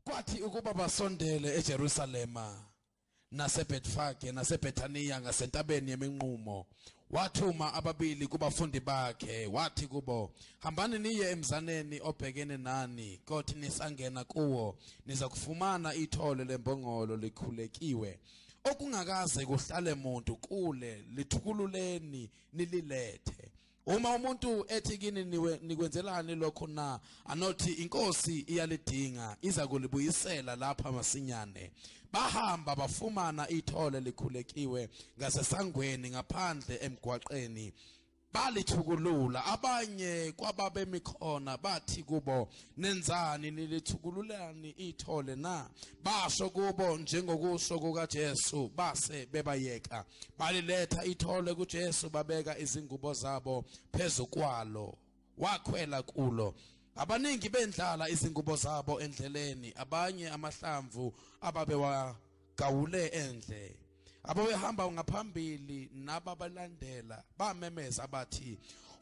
Kwathi ukuba basondele eJerusalema naseBethfage naseBethaniya ngasentabeni yeminqumo, wathuma ababili kubafundi bakhe, wathi kubo, hambani niye emzaneni obhekene nani, kothi nisangena kuwo niza kufumana ithole lembongolo likhulekiwe, okungakaze kuhlale muntu kule, lithukululeni nililethe. Uma umuntu ethi kini nikwenzelani lokho na, anothi inkosi iyalidinga, iza kulibuyisela lapha masinyane. Bahamba bafumana ithole likhulekiwe ngasesangweni ngaphandle emgwaqeni, balithukulula. Abanye kwababemi khona bathi kubo, nenzani, nilithukululani ithole na? Basho kubo njengokusho kukaJesu, base bebayeka. Baliletha ithole kuJesu, babeka izingubo zabo phezu kwalo, wakhwela kulo. Abaningi bendlala izingubo zabo endleleni, abanye amahlamvu ababewagawule endle. Ababehamba ngaphambili nababalandela bamemeza bathi,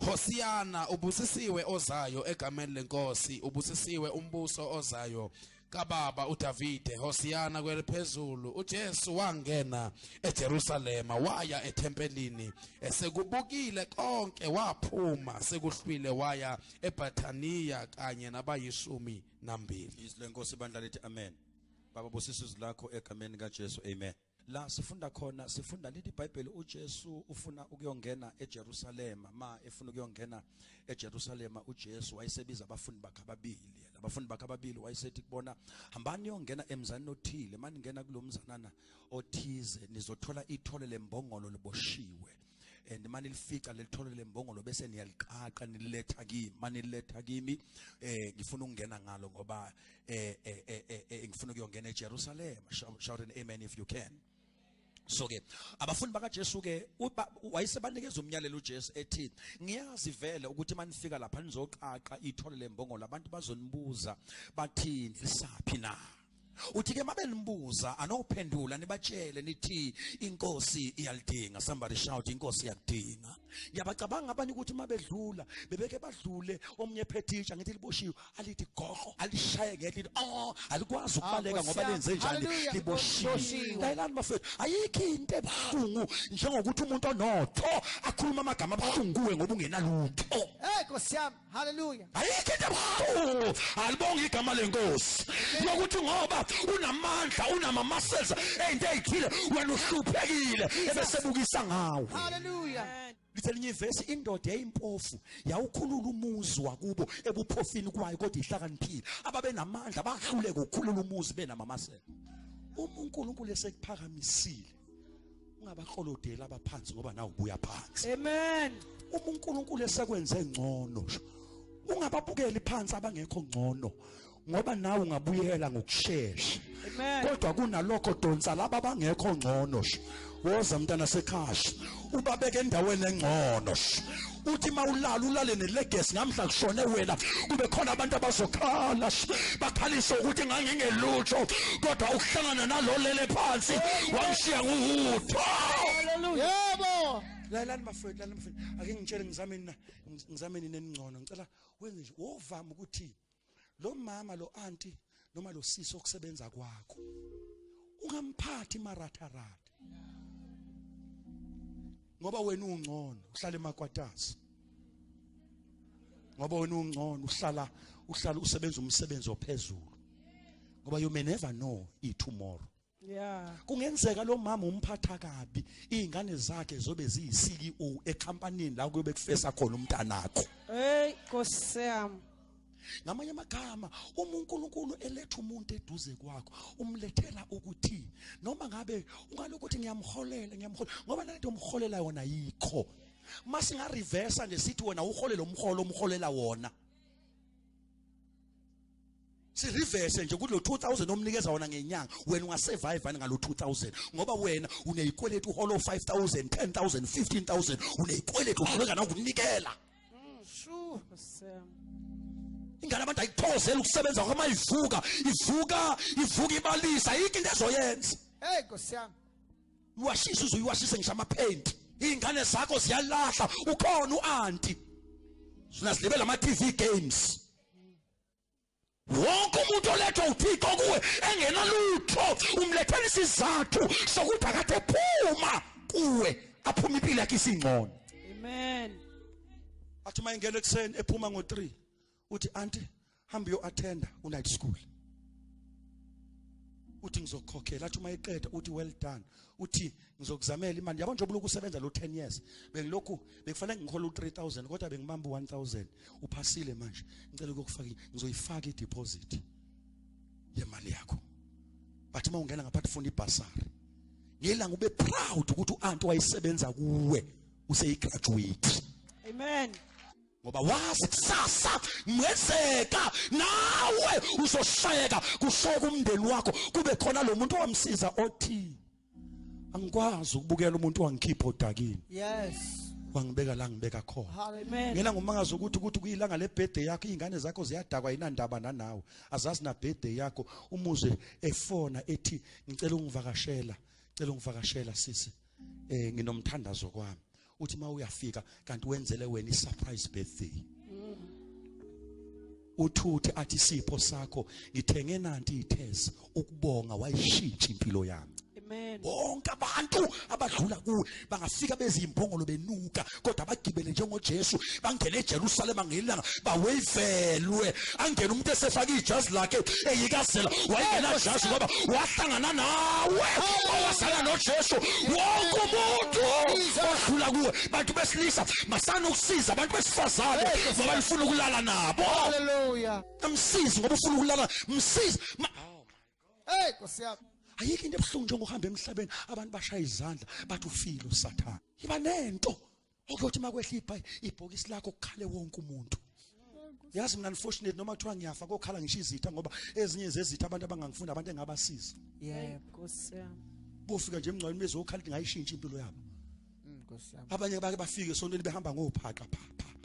Hosiyana, ubusisiwe ozayo egameni lenkosi, ubusisiwe umbuso ozayo kababa uDavide, Hosiyana kweliphezulu. uJesu wangena eJerusalema, waya ethempelini. Esekubukile konke, waphuma sekuhlwile, waya eBethaniya kanye nabayishumi nambili. Izwi lenkosi, bandla lithi amen. Baba, busisa izwi lakho egameni kaJesu, amen. La sifunda khona, sifunda lithi iBhayibheli, uJesu ufuna ukuyongena eJerusalema. Ma efuna ukuyongena eJerusalema, uJesu wayesebiza abafundi bakhe ababili. Labafundi bakhe ababili wayesethi kubona, hambani yongena emzaneni othile, maningena kulomzanana othize nizothola ithole lembongolo liboshiwe, and manilifica lelithole lembongolo bese niyaliqaqa nililetha kimi. Manililetha kimi, ngifuna ukungena ngalo ngoba ngifuna ukuyongena eJerusalema. Shout an amen if you can. So ke abafundi bakaJesu ke wayesebanikeza umyalelo uJesu ethi, ngiyazi vele ukuthi manifika lapha nizoqaqa ithole lembongolo, abantu bazonibuza bathini, lisaphi na? Uthi ke mabenibuza anophendula nibatshele nithi inkosi iyalidinga. Somebody shout, inkosi iyakudinga. Ngiyabacabanga abanye ukuthi mabedlula bebeke badlule, omunye ephethisha ngithi liboshiwe, alithi goqo, alishaye ngehla, lithi oh, alikwazi ukubaleka Nkosi ngoba yami. lenze njani? Hallelujah. Liboshiwe. Liboshiwe. Lalelani bafethu, ayikho into ebuhlungu njengokuthi umuntu onotho akhuluma amagama abuhlungu kuwe ngoba ungenalutho. Hey, Nkosi yami. Hallelujah. Ayikho into ebuhlungu, alibonga igama lenkosi, yokuthi ngoba unamandla, unama-muscles ey'nto ey'thile, wena uhluphekile, ebesebukisa ngawe. Hallelujah. Lithi elinye ivesi, indoda yayimpofu yawukhulula umuzi wakubo ebuphofini kwayo, kodwa ihlakaniphile. Ababenamandla bahluleka ukukhulula umuzi benama-muscle. Uma uNkulunkulu esekuphakamisile, ungabaklolodeli abaphansi ngoba nawe ubuya phansi. Amen. Uma uNkulunkulu esekwenze ngcono, ungababukeli phansi abangekho ngcono ngoba nawe ungabuyela ngokusheshsha. Amen. Kodwa kunalokho, donsa laba abangekho ngcono, woza mntana sekhasha, ubabeke endaweni engcono. Uthi mawulala ulale nelegacy, ngamhla kushone wena kube khona abantu abazokhala, bakhalise ukuthi ngangingelutho, kodwa ukuhlangana nalolele phansi wangishiya nguhutho. Hallelujah. Yebo. Lalelani bafowethu, lalelani bafowethu, ake ngitshele, ngizame nina, ngizame nina eningcono. Ngicela wenze nje wovama ukuthi lo mama, lo auntie noma lo sisi okusebenza kwakho, ungamphathi maratharata ngoba wena ungcono, uhlala emakwatasi, ngoba wena ungcono, uhlala usebenza umsebenzi ophezulu, ngoba you may never know i tomorrow. Kungenzeka lo mama umphatha kabi, izingane zakhe zobe ziyi CEO ecompanyini la kuyobe kufesa khona umntanakho. Hey, Nkosi yami. Ngamanye amagama, uma uNkulunkulu eletha umuntu eduze kwakho, umlethela ukuthi noma ngabe ungalokuthi ngiyamholela, ngiyamholela, ngoba lento umholela yona yikho. Masinga reverse nje, sithi wena uholela umholo umholela wona, si reverse nje kulo 2000 omnikeza wona ngenyanga, wena ungasurvive ngalo 2000? Ngoba wena uneyikweletu, uholo 5000, 10,000, 15,000, uneyikweletu, uhluleka nokunikela. Shu, Nkosi yami. Ingane abantu ayikuthokozela ukusebenza kwama, ivuka ivuka ivuka ibalisa, ayikho into ezoyenza. Hey, Nkosi yami. Uwashisa, uzoyiwashisa ngisho amaphenti. Iy'ngane zakho ziyalahla, ukhona u-auntie, sinazilibela ama-TV games. Wonke umuntu olethwa uThixo kuwe Umlethela isizathu sokuthi akade phuma kuwe, aphuma impilo yakhe isingcono. Amen. Athi mayingena ekseni ephuma ngo3 uthi auntie hamba yo attenda u night school. Uthi ngizokukhokhela. Athi mayiqeda uthi well done. Uthi ngizokuzamela imali. Yabo njengoba lokhu usebenza lo 10 years. Bengilokhu bekufanele ngikhole u3000 kodwa bengibamba u1000. Uphasile manje. Ngicela ukufaka ngizoyifaka ideposit yemali yakho. Bathi mawungena ngaphathi ufuna ibhasari. Ngelanga ube proud ukuthi uanti wayesebenza kuwe useyigraduate. Amen. Ngoba wazi kusasa ngezeka nawe uzoshayeka kushoka umndeni wakho kube khona lo muntu owamsiza othi angikwazi ukubukela umuntu wangikhipha odakini. Yes. Wangibeka la ngibeka khona. Amen. Ngena ngomangazo ukuthi kuyilanga le birthday yakho izingane zakho ziyadakwa inandaba nanawe. Azazi na birthday yakho umuzwe efona ethi ngicela ungivakashela, ngicela ungivakashela sisi. Nginomthandazo kwami. Uthi mawuyafika kanti wenzele wena isurprise birthday. Uthuthe athi sipho sakho ngithenge nanti ithezi ukubonga wayishintsha impilo yami. Amen. Bonke abantu abadlula kuwe bangafika bezimbongolo benuka kodwa bagibele njengoJesu bangene eJerusalema ngelanga bawevelwe. Angena umuntu esefaka ijazi lakhe eyikazela wayengena jazi ngoba wahlangana nawe owasala noJesu. Wonke umuntu odlula kuwe bantu besilisa masana ukusiza abantu besifazane ngoba nifuna ukulala nabo. Hallelujah. Amsizi ngoba ufuna ukulala msizi. Hey Nkosi yami. Ayikho into ebuhlungu njengokuhamba emhlabeni abantu bashaya izandla bathi ufile uSathane. Iba nento okuyothi makwehla ibhokisi lakho kukhale wonke umuntu. Yazi mina unfortunately noma kuthiwa ngiyafa kokhala ngisho izitha ngoba ezinye zezitha abantu abangangifunda abantu engabasiza. Yebo Nkosi yami. Bofika nje emngcwabeni bezokhala ukuthi ngayishintsha impilo yabo. Nkosi yami. Abanye bake bafike esontweni behamba ngophaqa pha pha pha.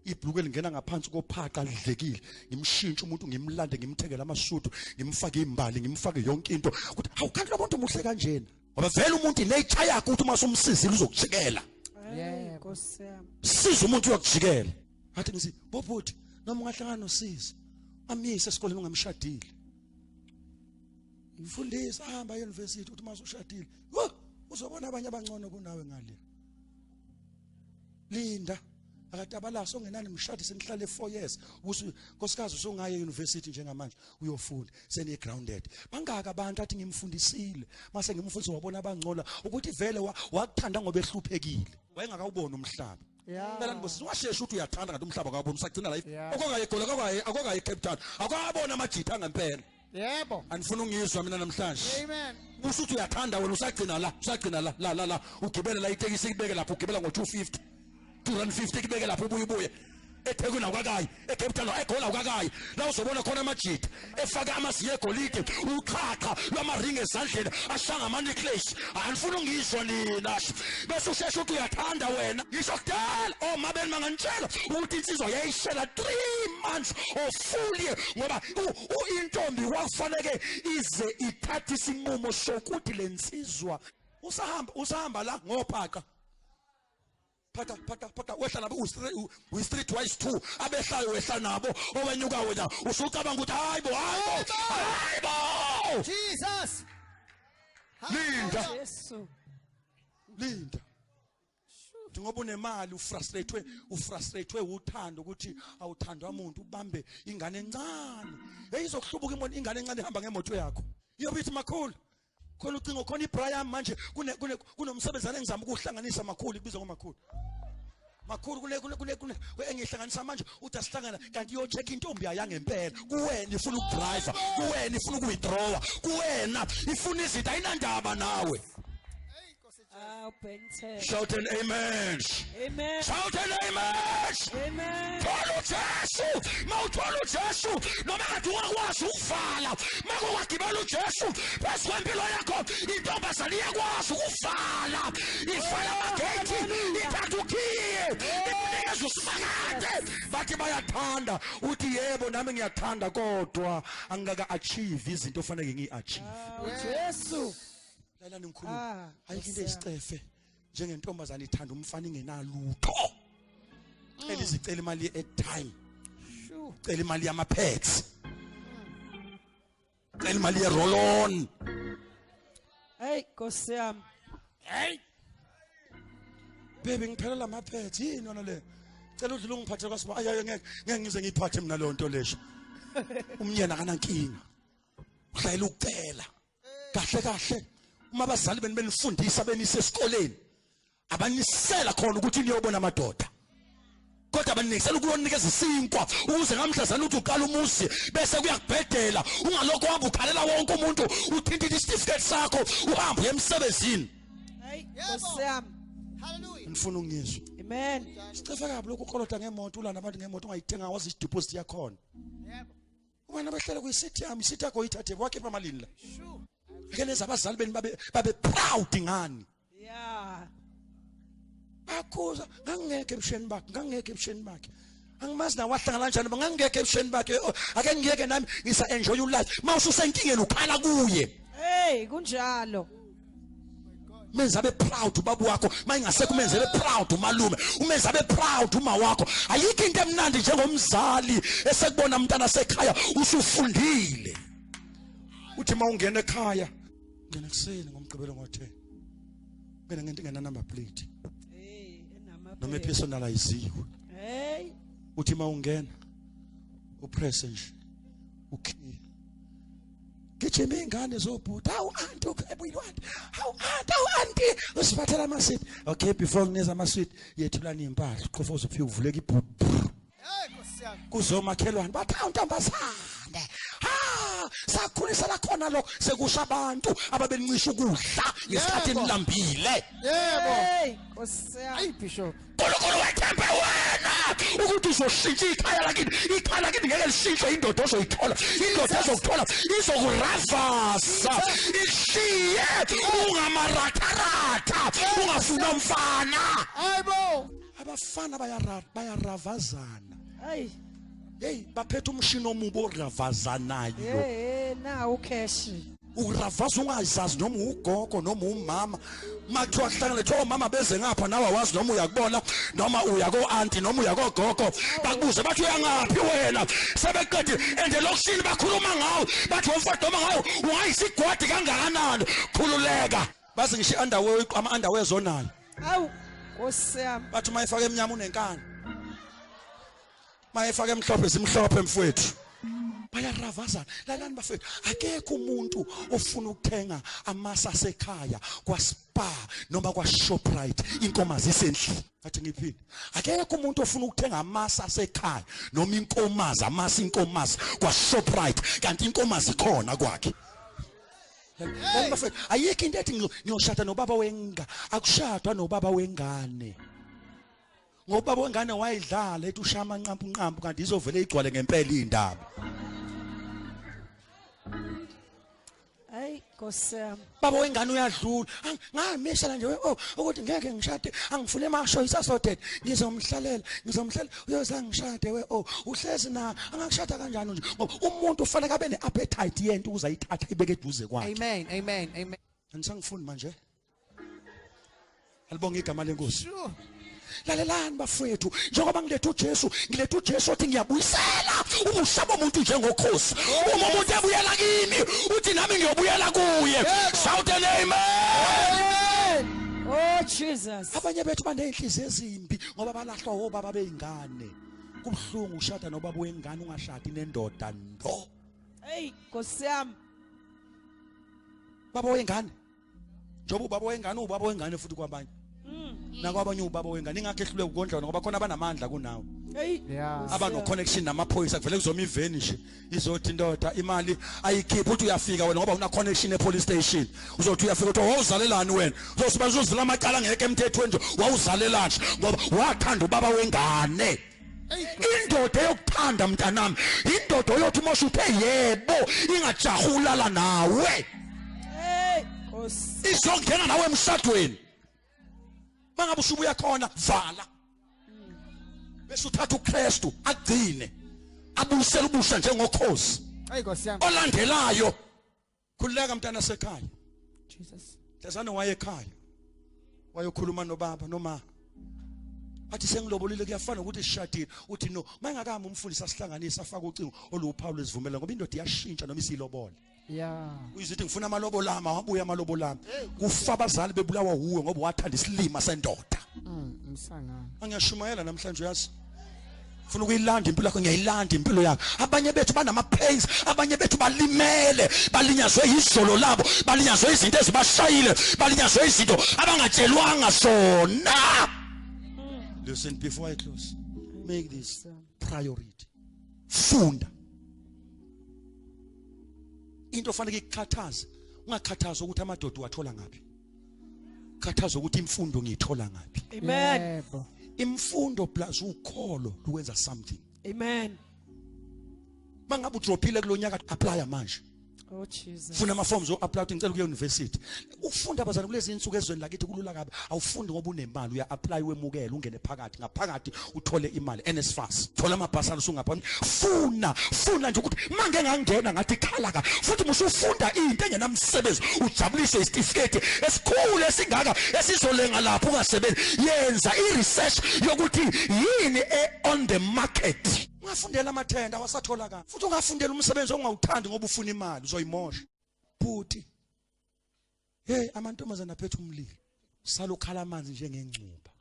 Ibhluku elingena ngaphansi kophaqa lidlekile ngimshintshe umuntu ngimlande ngimthengele amasudu ngimfake imbali ngimfake yonke into ukuthi hawu kanti lo muntu muhle kanjena ngoba vele umuntu nature yakhe ukuthi uma usumsizile uzokujikela. Yebo Nkosi yami. Siza umuntu uyakujikela. Athi ngithi bobhuti noma ungahlangana nosizi amyise esikoleni ungamshadile. Mfundisi ahamba e-university uthi uma usushadile uzobona abanye abangcono kunawe ngale. Linda akatabalaso ongenani mshadi senihlale 4 years ubusu nkosikazi usongaye e-university njengamanje uyofunda seni grounded. Bangaka abantu athi ngimfundisile mase ngimfundisa wabona abangcola ukuthi vele wakuthanda ngoba ehluphekile wayengakawubona umhlaba. Phela nibosisi washesha ukuthi uyathanda kanti umhlaba akawubona usagcina la okongaye eGoli akongaye eCape Town akabona amajitha ngempela. Yebo. Anifuna ungizwa mina namhlanje. Amen. Usuthi uyathanda wena usagcina la usagcina la la la ugibela la itekisi ikubeke lapho ugibela ngo 250 250 kibeke lapho ubuye ubuye eThekwini awukakayi eCape Town eGoli awukakayi la uzobona khona amajita efaka amaziyo egolide uqhaqha lwamaringi ezandleni ashanga ama necklace. Anifuna ungizwa nina bese ushesha ukuthi uyathanda wena. Ngisho kudala oma beni manganitshela ukuthi insizwa yayishela 3 months or full year ngoba intombi kwakufanele ize ithathe isinqumo sokuthi lensizwa usahamba la ngophaqa Pata pata pata wehla nabo u street wise 2 abehlayo wehla nabo owenyuka wena usucabanga ukuthi hayibo hayibo hayibo Jesus. Linda Jesu. Linda ngoba unemali ufrustratewe uthando ukuthi awuthandwa umuntu ubambe ingane encane eyizokuhlubuka imona ingane encane ihamba ngemoto yakho iyobithi makhulu khona ucingo khona iBrian manje kunomsebenzana engizama ukuhlanganisa makhulu kubizwa ngomakhulu makhulu kule engihlanganisa manje uthi asihlangana kanti iyo check intombi yangempela kuwena ifuna ukudriver kuwena ifuna ukuwithdraw kuwena ifuna izinto ayinandaba nawe. Shout an amen. Amen. Shout an amen. Amen. Thola uJesu, mawuthola uJesu noma ngathi ungakwazi ukuvala, makuwagibela uJesu phezu kwempilo yakho intombazane iyakwazi ukuvala, ivala amagethi, ithatha ukhiye, ikunikeza usimakade. Bathi bayathanda, uthi yebo nami ngiyathanda kodwa angikaka achieve izinto ofanele ngiyi-achieve. Jesu. Lalani ngikhuluma. Ayikho into eyisicefe njengentombazane ithanda umfana ingenalutho. Elizicela imali ye-airtime. Cela imali yama-pads. Cela imali ye-roll-on. Hey Nkosi yami. Hey. Baby ngiphelela amaphethe yini yona le? Cela udlule ungiphathe kwasiba. Ayi ngeke ngeke ngize ngiyiphathe mina leyo nto lesho. Umnyena akanankinga. Uhlayela ukucela. Kahle kahle. Uma abazali beni benifundisa benise esikoleni abanisela khona ukuthi niyobona amadoda. Kodwa abanikisela ukuyonikeza isinkwa ukuze ngamhlazana uthi uqala umuzi bese kuyakubhedela ungalokho uhamba ukhalela wonke umuntu uthinta isitifiketi sakho uhambe uye emsebenzini. Hey Nkosi yami. Hallelujah. Ngifuna ungizwe. Amen. Sicefe kabi lokhu ukolota ngemoto ulana abantu ngemoto ungayithenga wazi ideposit yakhona. Yebo. Wena bahlala kuyisithi yami isithi yakho uyithathe wakhipha malini la. Sure. Ake neza abazali beni babe proud ngani. Yeah. Bakhuza ngangeke ebusheni bakhe ngangeke ebusheni bakhe. Angimazi na wahlangana kanjani ngangeke ebusheni bakhe ake ngiyeke nami ngisa enjoy life. Mawususenkingeni ukhala kuye. Hey kunjalo. Menza abe proud ubaba wakho mayingasekho umenze abe proud umalume umenze abe proud uma wakho. Ayikho into emnandi njengomzali esekubona umntana sekhaya usufundile. Uthi mawungena ekhaya ngena kuseni ngomgqibelo ngo10 ngena ngento engena number plate. Hey enama noma epersonaliziwe. Hey uthi mawungena upress nje ukhiye gijima ingane zobhuti hawu anti ukhebuyile anti hawu anti hawu anti usiphathela amaswiti. Okay before ngineza amaswiti yethulani impahla qhofa uzofika uvuleka ibhuti. Hey Nkosi yami. Kuzomakhelwane bathi hawu ntombazane ha sakhulisa la khona lokho sekusha abantu ababencisha ukudla ngesikhathi nilambile. Yebo. Hey Nkosi yami. Ayi Bishop. Nkulunkulu wethembe wena ukuthi uzoshintsha ikhaya lakini ikhaya lakini ngeke lishintshwe indoda ozoyithola. Indoda ezokuthola izokuravaza ishiye ungamaratarata ungafuna umfana. Hayibo. Abafana bayaravazana. Hey. Hey baphethe umshini omubi oravazanayo. Hey na ucash. Uravaza ungazazi noma ugogo noma umama. Makuthiwa kuhlangane kuthiwa omama beze ngapha nawe awazi noma uyakubona noma uya ko-anti noma uya kogogo bakubuze bathi uyangaphi wena sebeqedile and elokishini bakhuluma ngawe bathi womfowethu noma ngawe ungayisigwadi kangakanani khululeka. Bazi ngisho i-underwear ama-underwear zonayo. Awu Nkosi yami. Bathi uma efake emnyama unenkani uma efake emhlophe zimhlophe mfowethu. Bayaravazana. Lalani bafethu akekho umuntu ofuna ukuthenga amasa asekhaya kwaSpar noma kwaShoprite inkomazi isendlini. Athi ngiphinde akekho umuntu ofuna ukuthenga amasa asekhaya noma inkomazi amasa inkomazi kwaShoprite kanti inkomazi ikhona kwakhe. Lalani bafethu ayikho into ethi ngiyoshada nobaba wenga akushadwa nobaba wengane. Ngoba ubaba wengane wayidlala ethi ushaya amanqampu nqampu kanti izovele igcwale ngempela indaba. Hey Nkosi yami. Baba wengane uyadlula. Ngamisela nje oh ukuthi ngeke ngishade angifune emasho isasoded ngizomhlalela ngizomhlela uyoza ngishade we oh uhlezi na angakushada kanjani nje ngoba umuntu ufanele abe neappetite yento ukuze ayithathe ibeke eduze kwakhe. Amen amen amen. Anisangifuni manje. Alibonge igama lenkosi. Sure. Lalelani bafowethu njengoba ngilethe uJesu ngilethe uJesu othi ngiyabuyisela ubusha bomuntu njengokhosi. Uma umuntu ebuyela kimi uthi nami ngiyobuyela kuye. Shout an amen. Oh Jesus. Abanye bethu baneyinhliziyo ezimbi ngoba balahlwa obaba beingane. Kubuhlungu ushada nobaba wengane ungashadi nendoda ndo. Hey Nkosi yami. Baba wengane. Njengoba ubaba wengane ubaba wengane futhi kwabanye. Nakwabanye ubaba wengane ingakho ehlulwe ukondla ngoba khona abanamandla kunawe. Hey. Yeah. Abano connection namaphoyisa kuvele kuzoma iveni nje izothi indoda imali ayikhiphi uthi uyafika wena ngoba una connection e police station uzothi uyafika uthi wawuzalelani wena uzosuba uzila amacala ngeke emthethweni nje wawuzalelani ngoba wathanda ubaba wengane. Indoda eyokuthanda mntanami indoda oyothi mosha uthe yebo ingajahulala nawe. Hey Nkosi. Izongena nawe emshadweni. Mangabe usubuya khona vala bese uthatha uKristu agcine abuyisele ubusha njengokhosi. Hey Nkosi yami. Olandelayo khululeka mntana sekhaya. Jesus. Hlezane waye ekhaya wayokhuluma nobaba noma athi sengilobolile kuyafana ukuthi sishadile uthi no mayingakami umfundisi asihlanganise afake ucingo oluwuphawu lwesivumelwano ngoba indoda iyashintsha noma isilobole. Yeah. Uyizithi ngifuna amalobolo ami, wabuya amalobolo ami. Kufa abazali bebulawa uwe ngoba wathanda isilima sendoda. Umsangano. Angiyashumayela namhlanje uyazi. Ufuna ukuyilanda impilo yakho, ngiyayilanda impilo yakho. Abanye bethu banama pains, abanye bethu balimele, balinyazwe izolo labo, balinyazwe izinto ezibashayile, balinyazwe izinto abangatshelwanga sona. Listen, before I close, make this priority. Funda. Into ofanele ikukhathaze, ungakhathazwa ukuthi amadoda uwathola ngaphi. Khathazwa ukuthi imfundo ngiyithola ngaphi. Amen. Yebo. Imfundo plus ukholo luwenza something. Amen. Mangabe udrophile kulonyaka, apply manje. Oh Jesus. Funa ama forms o apply ukuthi ngicela ukuya university. Ufunda abazali kulezi insuku ezweni lakithi kulula kabi. Awufundi ngoba unemali, uya apply wemukele ungene phakathi, ngaphakathi uthole imali NSFAS. Thola amabhasari usungapha. Funa, funa nje ukuthi mange ngangena ngathi khala ka. Futhi musufunda into engenamsebenzi, ujabulise isitifiketi esikhulu esingaka esizolenga lapho ungasebenzi. Yenza i-research yokuthi yini on the market. Ungafundela amathenda awasatholakala. Futhi ungafundela umsebenzi ongawuthandi ngoba ufuna imali, uzoyimosha. Bhuti, hey, amantombazana aphethe umlilo, salokhala amanzi njengengcuba.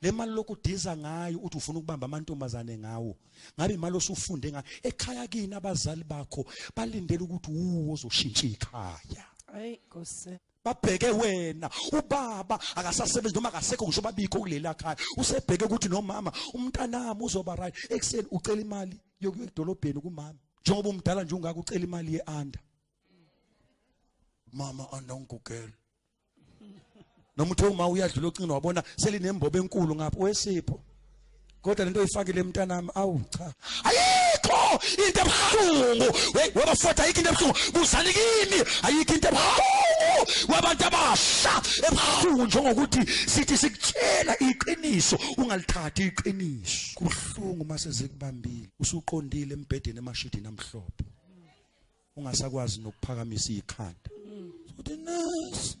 Le mali lokudiza ngayo uthi ufuna ukubamba amantombazane ngawo, ngabe imali osufunde ngayo ekhaya kini abazali bakho balindele ukuthi uwo ozoshintsha ikhaya. Hey Nkosi. Babheke wena, ubaba akasasebenzi noma akasekho ngisho babikho kulela khaya, usebheke ukuthi nomama umntanami uzoba right. Ekuseni ucela imali yokuya edolobheni kumama, njengoba umdala nje ungaka ucela imali ye-anda. Mama anda ngigugele. Noma uthe uma uyadlula ocingo wabona selinembobo enkulu ngapha wesipho, kodwa lento oyifakile mntanami, awu cha, ayikho into ebuhlungu. Webafota, ayikho into ebuhlungu kuzani kimi, ayikho into ebuhlungu wabantu abasha ebuhlungu njengokuthi sithi sikutshela iqiniso ungalithathi iqiniso. Kubuhlungu mase zikubambile usuqondile embhedeni emashidini amhlophe, ungasakwazi nokuphakamisa ikhanda. Uthi nurse,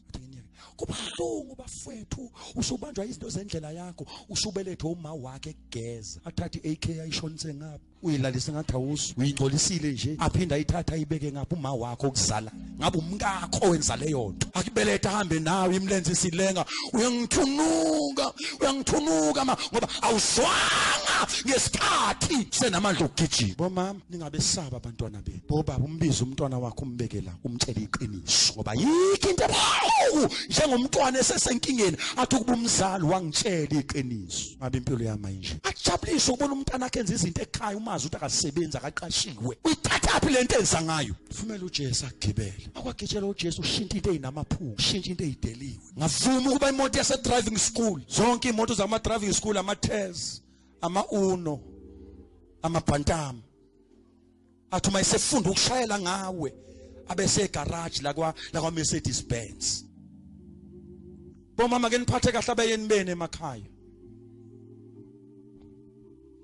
kubuhlungu bafethu, usubanjwa izinto zendlela yakho, usubelethwe uma wakhe egeza, athathe i-AK ayishonise ngapha, uyilalise ngathi awusu, uyingcolisile nje, aphinda ayithatha ayibeke ngapha. Uma wakho okuzala ngabe umkakho wenza leyo nto, akubeletha ahambe nawe imlenze isilenga, uyangithunuka, uyangithunuka ma, ngoba awuzwanga ngesikhathi senamandla okugijima. Bomama ningabesaba abantwana benu, bobaba umbize umntwana wakho umbeke la, umtshele iqiniso, ngoba yikho into ebuhlungu njengomntwana esesenkingeni athi ukuba umzali wangitshela iqiniso, ngabe impilo yami nje. Ajabulise ukubona umntana akhe enza izinto ekhaya, umazi ukuthi akasebenzi, akaqashiwe, uyithathaphi lento enza ngayo. Vumela uJesu agibele. Akwagitshela uJesu ushintsha into eyinamaphunga, ushintsha into eyideliwe. Ngavuma ukuba imoto yase driving school, zonke imoto zama driving school, ama-Tez, ama-Uno, amabhantam, athi uma esefunda ukushayela ngawe abese garage la kwa Mercedes Benz. Bomama ke niphathe kahle abayeni bene emakhaya,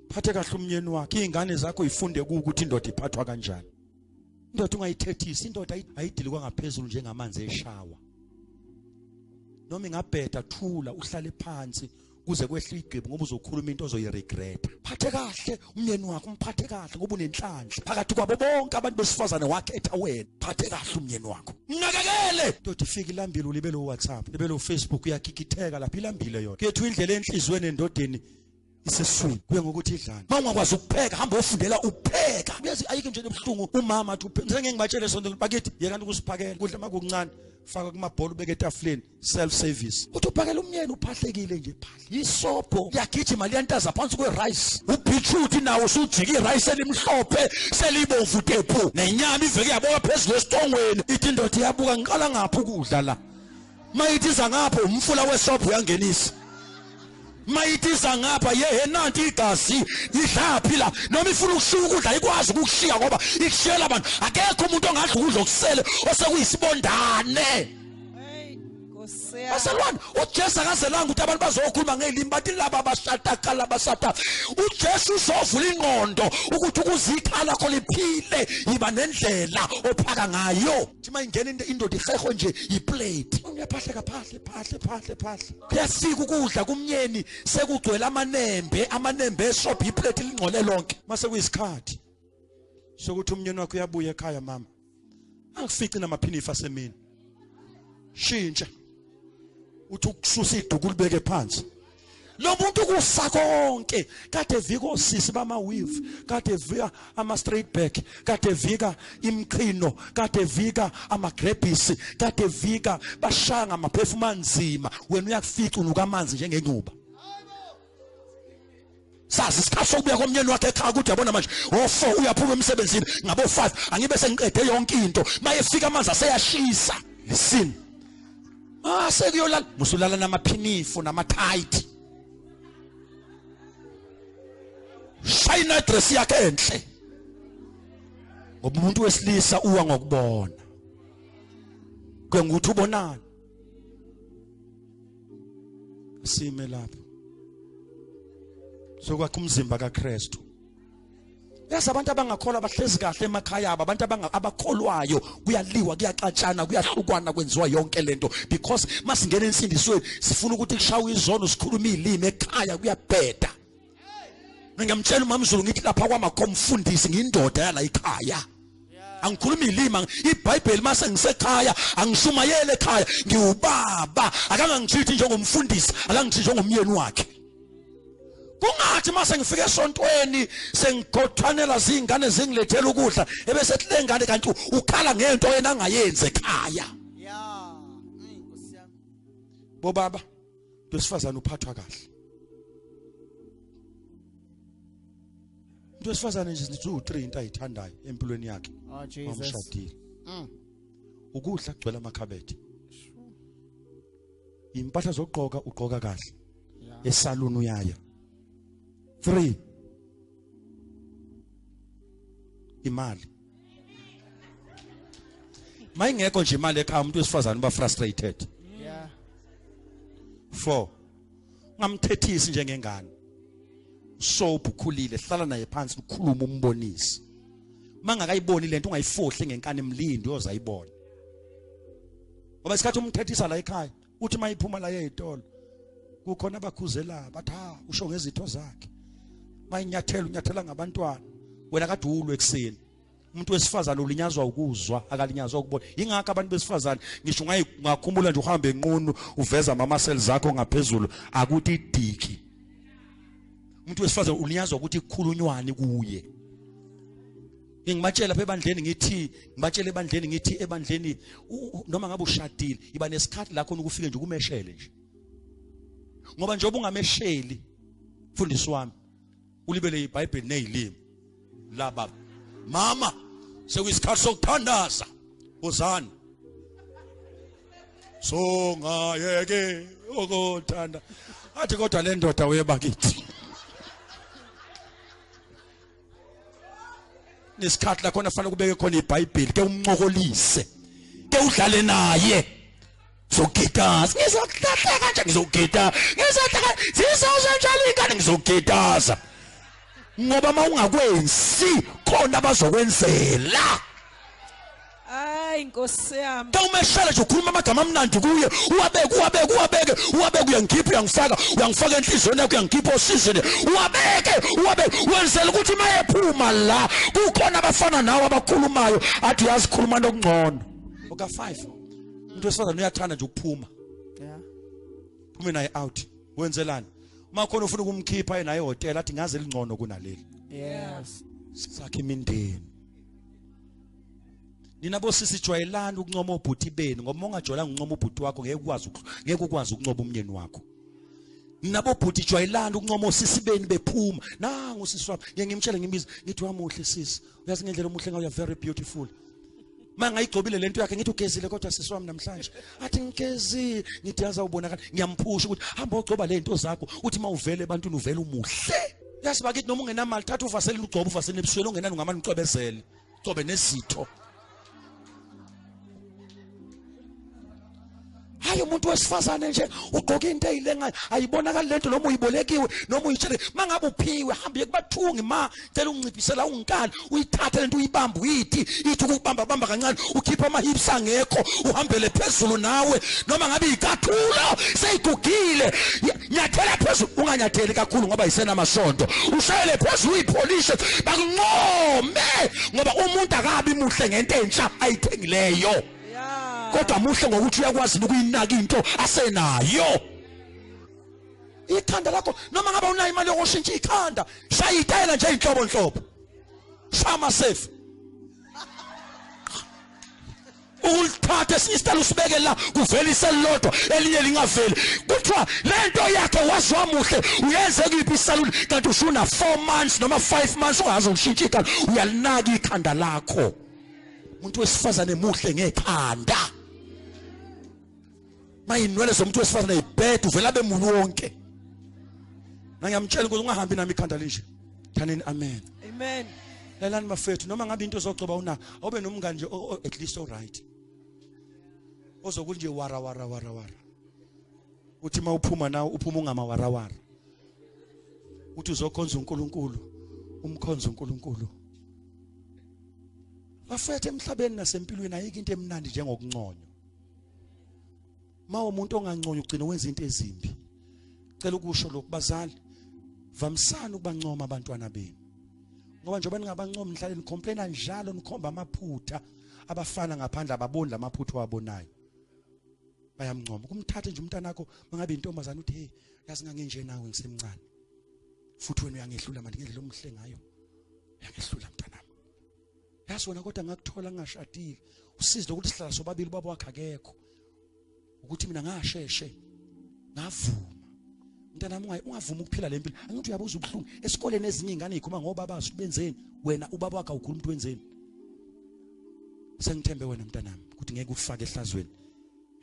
phathe kahle umnyeni wakhe, izingane zakho ifunde ukuthi indoda iphathwa kanjani. Indoda ungayithethisi, indoda ayidilikwa ngaphezulu njengamanzi eshawa. Noma ingabheda thula uhlale phansi kuze kwehle igqibu ngoba uzokhuluma into ozoyiregreta. Phathe kahle umyeni wakho, umphathe kahle ngoba unenhlanhla. Phakathi kwabo bonke abantu besifazane wakhetha wena. Phathe kahle umyeni wakho, mnakekele. Ndoda ifika ilambile, ulibele uWhatsApp, ulibele uFacebook, uyagigitheka lapha, ilambile yona. Kethu indlela enhlizweni endodeni iseswini, kuye ngokuthi idlani. Uma ungakwazi ukupheka, hamba ofundela ukupheka. Uyazi ayikho nje ebuhlungu umama athi upheka. Ngeke ngibatshele sonke bakithi yekani ukusiphakela kudla makuncane, faka kumabhola ubeke etafuleni, self service. Uthi uphakela umnyeni uphahlekile nje, phahla isobho liyagijima liyantaza phansi kwe-rice, ubeetroot nawo usujika i-rice elimhlophe selibomvu tephu, nenyama iveke yaboka phezulu esitongweni. Ithi indoda iyabuka, ngiqala ngapha ukudla la, mayithi iza ngapha umfula wesobho uyangenisa, mayithiza ngapha yehe nanti igazi idlaphi la. Noma ifuna ukushiya ukudla ikwazi ukukushiya ngoba ikushiyela abantu. Akekho umuntu ongadla ukudla okusele osekuyisibondane. Basalwane, uJesu akazelanga ukuthi abantu bazokhuluma ngelimi bathi laba abashatakala basata. uJesu uzovula ingqondo ukuthi ukuzikhala lakho liphile, yiba nendlela ophaka ngayo. Thi mayingena indoda iheho nje iplate, uyaphahleka phahle phahle phahle phahle. Kuyafika ukudla kumnyeni sekugcwele amanembe, amanembe eshop, iplate lingcole lonke. Mase kuyisikhathi sokuthi umnyeni wakho uyabuya ekhaya, mama Angikufici namaphinifa asemini. Shintsha. Uthi ukususa iduku libeke phansi. Lo muntu kusa konke kade vika osisi bama weave, kade vika ama straight back, kade vika imqhino, kade vika ama grebhisi, kade vika bashaya ngamaphefuma anzima. Wena uyakufica unuka amanzi njengenquba. Sazi isikhathi sokubuya komnyeni wakhe ekhaya ukuthi yabona manje o4 uyaphuma emsebenzini ngabo 5 angibe sengiqede yonke into. Mayefika amanzi aseyashisa. Listen. Sekuyolala musulala namaphinifu nama tight. Shayina dress yakhe enhle. Ngoba umuntu wesilisa uwa ngokubona. Kuye nguthi ubonani. Sime lapho. Sokwakha umzimba kaKristu. Yazi abantu abangakholwa bahlezi kahle emakhaya abo, abantu abakholwayo kuyaliwa, kuyaxatshana, kuyahlukwana, kwenziwa yonke lento because masingena ensindisweni sifuna ukuthi kushawe izono, sikhuluma izilimi ekhaya kuyabheda. Ngiyamtshela uMamZulu ngithi lapha kwamakhomfundisi ngiyindoda yala ekhaya. Angikhuluma izilimi, iBhayibheli mase ngisekhaya angishumayele ekhaya, ngiwubaba, akangangithithi njengomfundisi, akangithithi njengomyeni wakhe. Kungathi mase ngifike esontweni sengikhothwanela zingane zingilethela ukudla ebese ethi lengane kanti ukhala ngento yena angayenze ekhaya. Yeah. Nkosi yami. Bobaba, wesifazana uphathwa kahle. Umuntu wesifazane nje sithi u3 into ayithandayo empilweni yakhe. Oh Jesus. Umshadile. Ukudla kugcwele amakhabethe. Impahla zokugqoka ugqoka kahle. Esaluni uyaya. 3 imali. Mayingekho nje imali ekhaya umuntu wesifazane uba frustrated. Yeah. 4 ngamthethisi njengengane. Soap ukhulile, hlala naye phansi ukhuluma umbonisi. Mangakayiboni lento ungayifohli ngenkani emlindi uyozayibona. Ngoba isikhathi umthethisa la ekhaya uthi mayiphuma la ezitolo kukhona abakhuzela bathi ha usho ngezitho zakhe. Bayinyathela unyathela ngabantwana. Wena kade ulwe ekseni. Umuntu wesifazane ulinyazwa ukuzwa, akalinyazwa ukubona. Ingakho abantu besifazane ngisho ungakhumula nje uhambe enqunu uveza ama cells zakho ngaphezulu akuthi idiki. Umuntu wesifazane ulinyazwa ukuthi kukhulunywani kuye. Ngibatshela lapha ebandleni ngithi, ngibatshela ebandleni ngithi ebandleni noma ngabe ushadile iba nesikhathi la khona ukufike nje kumeshele nje. Ngoba njengoba ungamesheli mfundisi wami ulibele iBhayibheli nezilimi la baba mama sekuyisikhathi sokuthandaza uzani songayeke ukuthanda athi kodwa le ndoda uyebakithi nesikhathi la khona fanele kubeke khona iBhayibheli ke umncokolise ke udlale naye. Ngizogitaza, ngizohlahla kanje, ngizogita, ngizohlahla, zizozenjalo ingane, ngizogitaza. Ngoba mawungakwenzi khona abazokwenzela. Hayi Nkosi yami. Xa umeshela nje ukhuluma amagama amnandi kuye, uwabeke uwabeke uwabeke uwabeke, uyangikhipha uyangifaka, uyangifaka enhliziyweni yakho, uyangikhipha osizini. Uwabeke uwabeke wenzela ukuthi mayephuma la kukhona abafana nawe abakhulumayo athi uyazikhuluma nokungcono. Oka 5. Umuntu wesifazane uyathanda nje ukuphuma. Yeah. Phume naye out. Wenzelani? Uma khona ufuna ukumkhipha yena ehotel athi ngaze lingcono kunaleli. Yes. Sakhe imindeni. Nina bosisi jwayelani ukuncoma obhuti benu ngoba ungajwayelanga ukuncoma ubhuti wakho ngeke ukwazi ukuncoma umnyeni wakho. Nina bobhuti jwayelani ukuncoma osisi benu bephuma. Nangu sisi wami ngeke ngimtshele ngimbize ngithi wamuhle sisi. Uyazi ngendlela omuhle ngayo, you are very beautiful. Mangayigcobile lento yakhe ngithi ugezile kodwa sisi wami namhlanje. Athi ngigezile, ngithi yaza ubonakala, ngiyamphusha ukuthi hamba ogcoba lento zakho uthi mawuvele ebantwini uvele umuhle. Yazi bakithi noma ungenamali thatha uvaseline ugcobe uvaseline ebusweni ungenani ungamane ucwebezele. Ugcobe nezitho. Hayi Umuntu wesifazane nje ugqoka into eyilengayo ayibonakali lento noma uyibolekiwe noma uyitshele. Mangabe uphiwe hamba uye kubathungi, ma cela unginciphisela unginkali, uyithathe lento uyibambe, uyithi ithi ukubamba bamba kancane, ukhipha ama hips angekho, uhambele phezulu nawe. Noma ngabe ikathulo seyigugile, nyathela phezulu, unganyatheli kakhulu ngoba isenamasonto, ushayele phezulu uyipholishe, bakuncome, ngoba umuntu akabi muhle ngento entsha ayithengileyo. Kodwa muhle ngokuthi uyakwazi ukuyinaka into asenayo. Ikhanda lakho noma ngabe unayo imali yokushintsha ikhanda, shaya itayela nje inhlobo nhlobo, shama safe, ulithathe isitayela usibeke la, kuvela iselilodwa elinye lingaveli. Kuthiwa lento yakhe wazwa muhle, uyenze kuyiphi isaluni, kanti usuna 4 months noma 5 months ungaze ushintshe ikhanda. Uyalinaka ikhanda lakho. Umuntu wesifazane muhle ngekhanda. Mayinwele zomuntu wesifazane ibhede, uvela bemuntu wonke. Ngiyamtshela ukuthi ungahambi nami ikhanda linje. Thanini amen. Amen. Lalani bafethu, noma ngabe into ozogcoba una, awube nomngane nje at least all right. Ozokuthi nje wara wara wara wara. Uthi mawuphuma nawe uphuma ungama wara wara. Uthi uzokhonza uNkulunkulu, umkhonza uNkulunkulu. Bafethu emhlabeni nasempilweni ayikho into emnandi njengokunconywa. Ma umuntu onganconywa ugcina wenza into ezimbi. Cela ukusho lokhu bazali, vamisani ukubancoma abantwana benu. Ngoba njengoba ningabancomi nihlale nicomplaina njalo, nikhomba amaphutha abafana ngaphandle, ababoni lamaphutha wabonayo. Bayamncoma. Kumthathe nje umntana wakho mangabe intombazana uthi hey, yazi nganginje nawe ngisemncane. Futhi wena uyangehlula manje ngendlela omuhle ngayo. Uyangehlula mntanami. Yazi wena kodwa ngakuthola ngingashadile. Usizi lokuthi sihlala sobabili, ubaba wakhe akekho. Ukuthi mina ngasheshe ngavuma. Mntanami ungavuma ukuphila le mpilo. Angithi uyabuza ubuhlungu esikoleni, ezinye izingane zikhuluma ngoba bazi benzeni, wena ubaba wakhe awukhuluma umuntu wenzeni. Sengithembe wena mntanami ukuthi ngeke ufake ehlazweni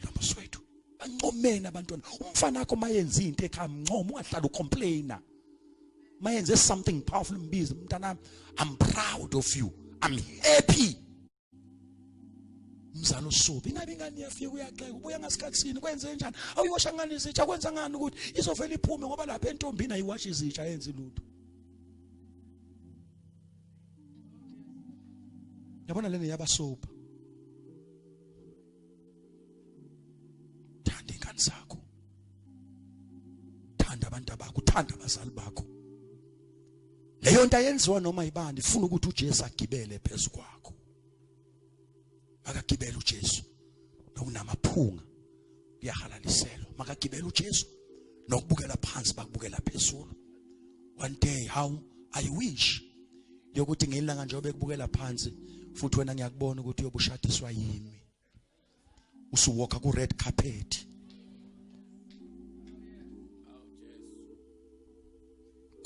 lombuso wethu. Bancomeni abantwana. Umfana wakho mayenza into ekhaya mncoma, ungahlala ucomplaina. Mayenze something powerful, mbize, mntanami I'm proud of you, I'm happy. Umzali usubi ingabe ingane iyafika uyaxeka, ubuya ngasikhathini, kwenze njani, awuyiwasha ngani izitsha, kwenza ngani ukuthi izovela iphume, ngoba lapha entombini ayiwashi izitsha, ayenzi lutho. Yabona lena yabasopa. Thanda ingane zakho, thanda abantu bakho, thanda abazali bakho. Leyo nto ayenziwa noma ibani, ifuna ukuthi uJesu agibele phezu kwakho. Makagibele uJesu nokunamaphunga kuyahalaliselwa. Makagibele uJesu nokubukela phansi bakubukela phezulu. One day, how I wish yokuthi ngelanga njengoba bekubukela phansi futhi wena ngiyakubona ukuthi uyobushadiswa yimi, usuwalka ku red carpet.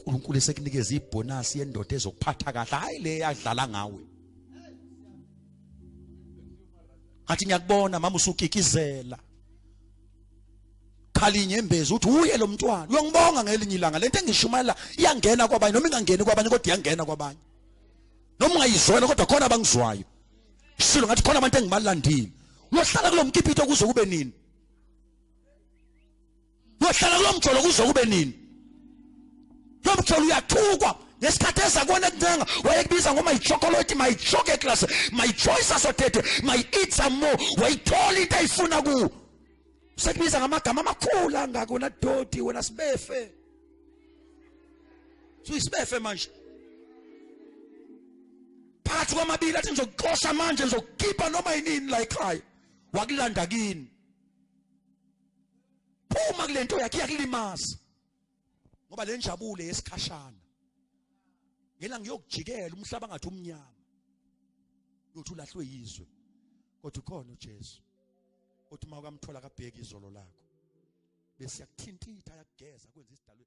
uNkulunkulu esekunikeza ibonus yendoda ezokuphatha kahle, hayi le yadlala ngawe. Ngathi ngiyakubona mama usukikizela, khala inyembezi uthi uye lo mntwana uyongibonga ngelinye ilanga. Lento engishumayela iyangena kwabanye, noma ingangeni kwabanye kodwa iyangena kwabanye, noma ungayizwela kodwa khona abangizwayo. Silo ngathi khona abantu engibalandile. Uyohlala kulo mkipito kuze kube nini? Uyohlala kulo mjolo kuze kube nini? Lo mjolo uyathukwa ngesikhathi eza kuwena ekuncenga, wayekubiza ngo my chocolate, my chocolate class, my choice assorted, my eat some more. Wayithola into ayifuna kuwo, sekubiza ngamagama amakhulu angaka, wena doti, wena sibefe. Suyisibefe manje phakathi kwamabili, athi ngizokuxosha manje, ngizokukhipha noma yinini la ekhaya. Wakulanda kini, phuma kule nto yakhe, iyakulimaza, ngoba le njabulo yesikhashana. Ngela ngiyokujikela umhlaba ngathi umnyama, uyothi ulahlwe yizwe, kodwa ukhona uJesu othi uma ukamthola kabheki izolo lakho, bese yakuthintitha, yakugeza, kwenza isidalwe.